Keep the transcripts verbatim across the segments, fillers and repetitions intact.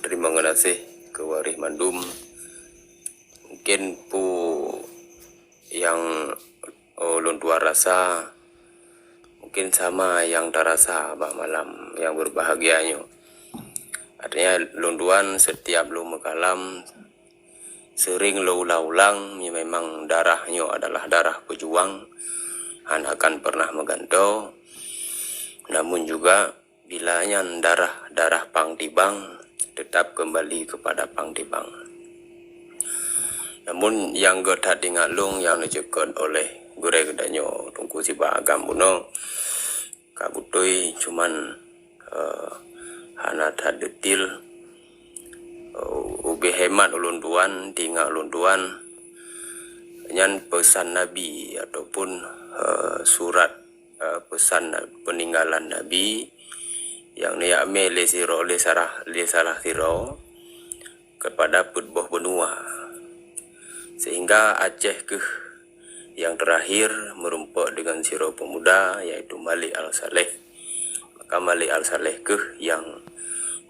Terima kasih keu waréh mandum. Mungkin peue nyang ulôn tuan rasa, mungkin sama nyang tarasa bak malam nyang berbahagia nyoe. Artinya, ulôn tuan setiap lôn meukalam, sering lôn ulang-ulang, memang darah nyoe adalah darah pejuang, hana akan pernah meugantoe. Namun juga, bila nyan darah-darah pang tibang, tetap kembali kepada pang tibang. Namun nyang gét that ingat lôn nyang neuceukeut oleh gurée geutanyoe Teungku Siba Agam bunoe, ka beutôi, cuman, eh, hana that detail. Eh, ubé hemat ulôn tuan, teuingat ulôn tuan, nyan peusan Nabi ataupun, eh, surat, eh, peusan na-, peninggalan Nabi nyang neujak mé lé sidroe, lé salah, lé salah sidroe kepada peuet boh benua. Sehingga Aceh keuh nyang terakhir meurumpok dengan sidroe pemuda, yaitu Malik Al-Saleh. Maka Malik Al-Saleh keuh nyang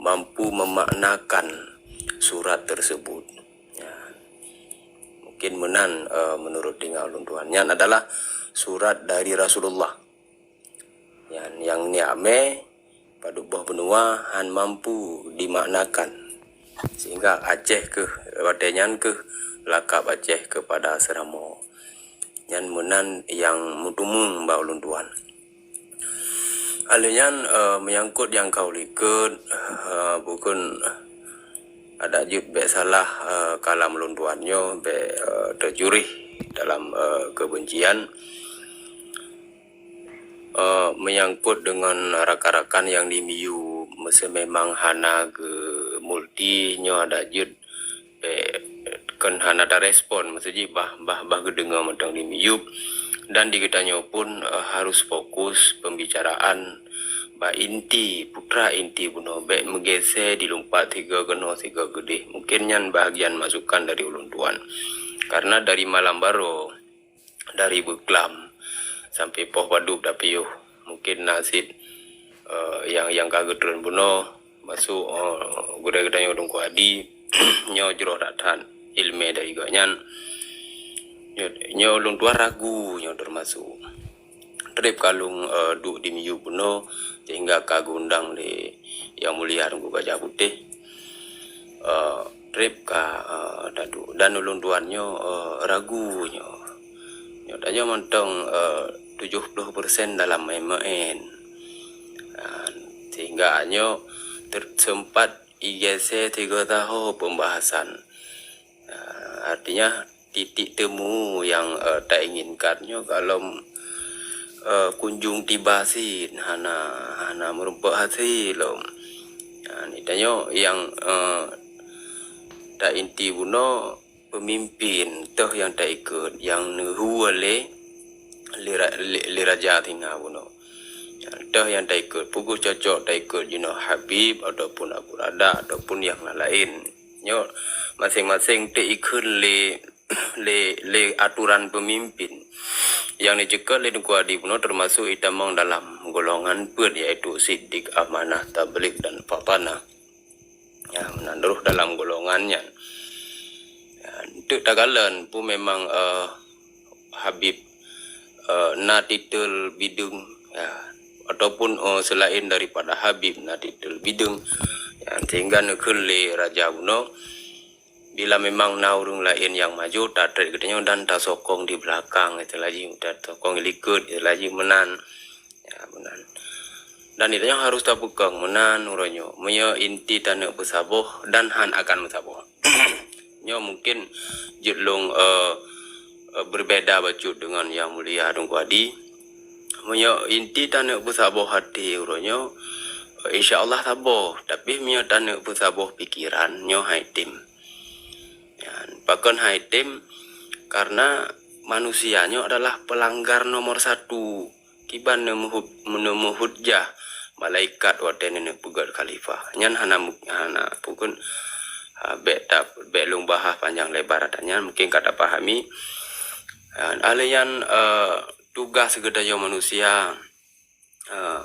mampu memaknakan surat tersebut. Ya. Mungkin meunan, eh, menurut tinggai ulôn tuan. Nyan adalah surat dari Rasulullah. Nyan nyang neujak mé padub boh benua hán mampu dimaknakan. Sehingga Aceh keuh, watée nyan keuh lakab Aceh kepada seuramoe. Nyan meunan nyang meuteumé bak ulôn tuan. Alheuh nyan, eh, menyangkut nyang ka likot, eh, bukon adak jeuet bék salah, eh, kalam ulôn tuan nyoe, bék, eh, teucurih dalam, eh, kebencian. Eh, menyangkut dengan rakan-rakan nyang di miyueb, meusé memang hana geumulti nyoe adak jeuet, bék kon hana tarespon, maksud jih bah, bah, bah geudeungoe mantong di miyueb. Dan di geutanyoe pun, eh, harus fokus pembicaraan bak inti, putra inti bunoe, bék meugeusé dilumpat sigoe keunoe sigoe keudeh. Mungkin nyan bahagian masukan dari ulôn tuan. Karena dari malam baroe, dari beuklam sampai poh padub dapiôh. Mungkin na cit, eh, nyang, nyang ka geutreun bunoe, masuk, eh, gurée geutanyoe Teungku Adi, nyoe jroh that-that iéleumé dari gobnyan. Nyoe, nyoe ulôn tuan ragu nyoe teumasuk. Treb ka lôn, eh, duek di miyueb bunoe, sehingga ka geuundang lé Yang Mulia Teungku Gajah Putéh. Eh, treb ka, eh, taduek. Dan ulôn tuan nyoe, eh, ragu nyoe. Nyoe tanyoe mantong, eh, tujoh ploh persen dalam maén-maén. Ah, sehingga nyoe ter-, sempat igeusé sigoe saho pembahasan. Ah, artinya, titik temu nyang, eh, tainginkan nyoe gohlom, eh, kunjung tiba cit, hana, hana meurumpok hasé lom. Ah, nyoe tanyoe nyang, eh, tainti bunoe peumimpén toh nyang taikot, nyang neuhue lé, lé ra-, lé, lé raja singa bunoe. Toh nyang taikot, peue cocok taikot jinoe Habib ataupun Abu Rada ataupun nyang laén. Nyoe maséng-maséng teuikheun lé, lé, lé aturan peumimpén. Nyang neuceukeut lé Teungku Adi bunoe teumasuk itamong dalam golongan peuet, yaitu siddiq, amanah, tabligh, dan fatanah. Ya, meunan rôh dalam golongan nyan. Ya, eunteuk takalon peue memang, eh, Habib, eh, na titel bideueng, ya, ataupun, eh, selain daripada Habib na titel bideueng, ya, sehingga neukheun lé raja bunoe, bila memang na ureuëng laén nyang maju, tatrek geutanyoe dan tasokong di beulakang, istilah jih, tasokong di likot, istilah jih meunan. Ya, meunan. Dan geutanyoe harus tapeukong meunan uroe nyoe. Meunyoe inti taneuk peusaboh dan hán akan meusaboh. Nyoe mungkin jeuet lôn, eh, eh, berbeda bacut deungon Yang Mulia Teungku Adi. Meunyoe inti taneuk peusaboh até uroe nyoe, eh, insya Allah saboh. Tapi meunyoe taneuk peusaboh pikiran, nyoe hai tem. Ya, pakon hai tem? Karena manusia nyoe adalah pelanggar nomor satu. Kiban neumeuhut-, neumeuhujjah malaikat watée neuneuk peugét khalifah. Nyan hana mu-, hana pukon, ha, bék ta-, bék lôn bahas panjang lebar ata nyan, mungkin ka tapahami. Ha, alheuh nyan, eh, tugas geutanyoe manusia, eh,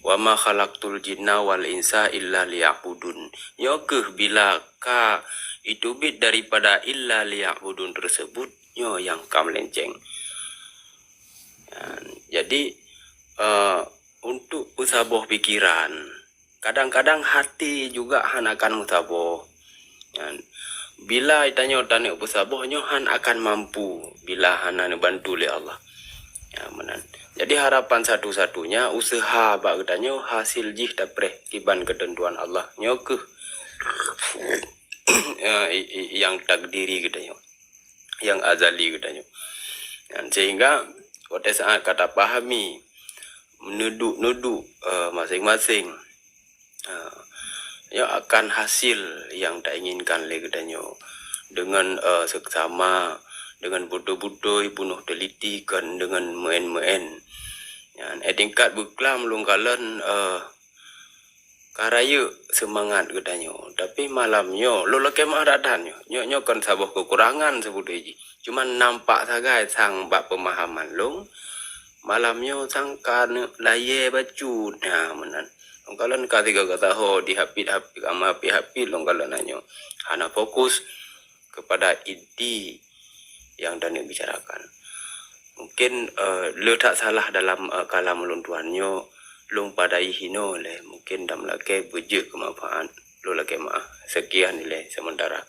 "Wa ma khalaqtul jinna wal insa illa liya'budun." Nyoe keuh bila ka iteubiet daripada "illa liya'budun" tersebut, nyoe nyang ka meulenceng. Jadi, eh, untuk peusaboh pikiran, kadang-kadang hati juga hana akan meusaboh. Bila tanyoe taneuk peusaboh, nyoe hana akan mampu bila hana neubantu lé Allah. Ya, meunan. Jadi harapan satu-satunya usaha bak geutanyoe hasil jih tapreh kiban keuteuntuan Allah. Nyoe keuh, eh, i-, i-, nyang takdiri geutanyoe, nyang azali geutanyoe. Dan sehingga watée saat ka tapahami neuduek-neuduek, eh, masing-masing, eh, nyoe akan hasil nyang tainginkan lé geutanyoe. Deungon, eh, seksama, deungon beutôi-beutôi peunoh teliti, kon deungon meuén-meuén. Nyan, eh, tingkat beuklam lôn kalon, eh, ka rayeuk seumangat geutanyoe. Tapi malam nyoe, lôn lakée meu'ah that-that nyoe. Nyoe, nyoe kon saboh keukurangan seubeutoe jih. Cuman nampak sagai sang bak peumahaman lôn, malam nyoe sang ka neuk layée bacut. Nyan, meunan. Lôn kalon ka sigoe gata ho dihapit-hapit, ka meuhapit-hapit lôn kalon nyoe. Hana fokus kepada inti nyang taneuk bicarakan. Mungkin, eh, le that salah dalam, eh, kalam ulôn tuan nyoe, lôn padai hinoe lé. Mungkin dam lakée beujeuet keu manfaat. Lôn lakée meu'ah. Sekian ilée sementara.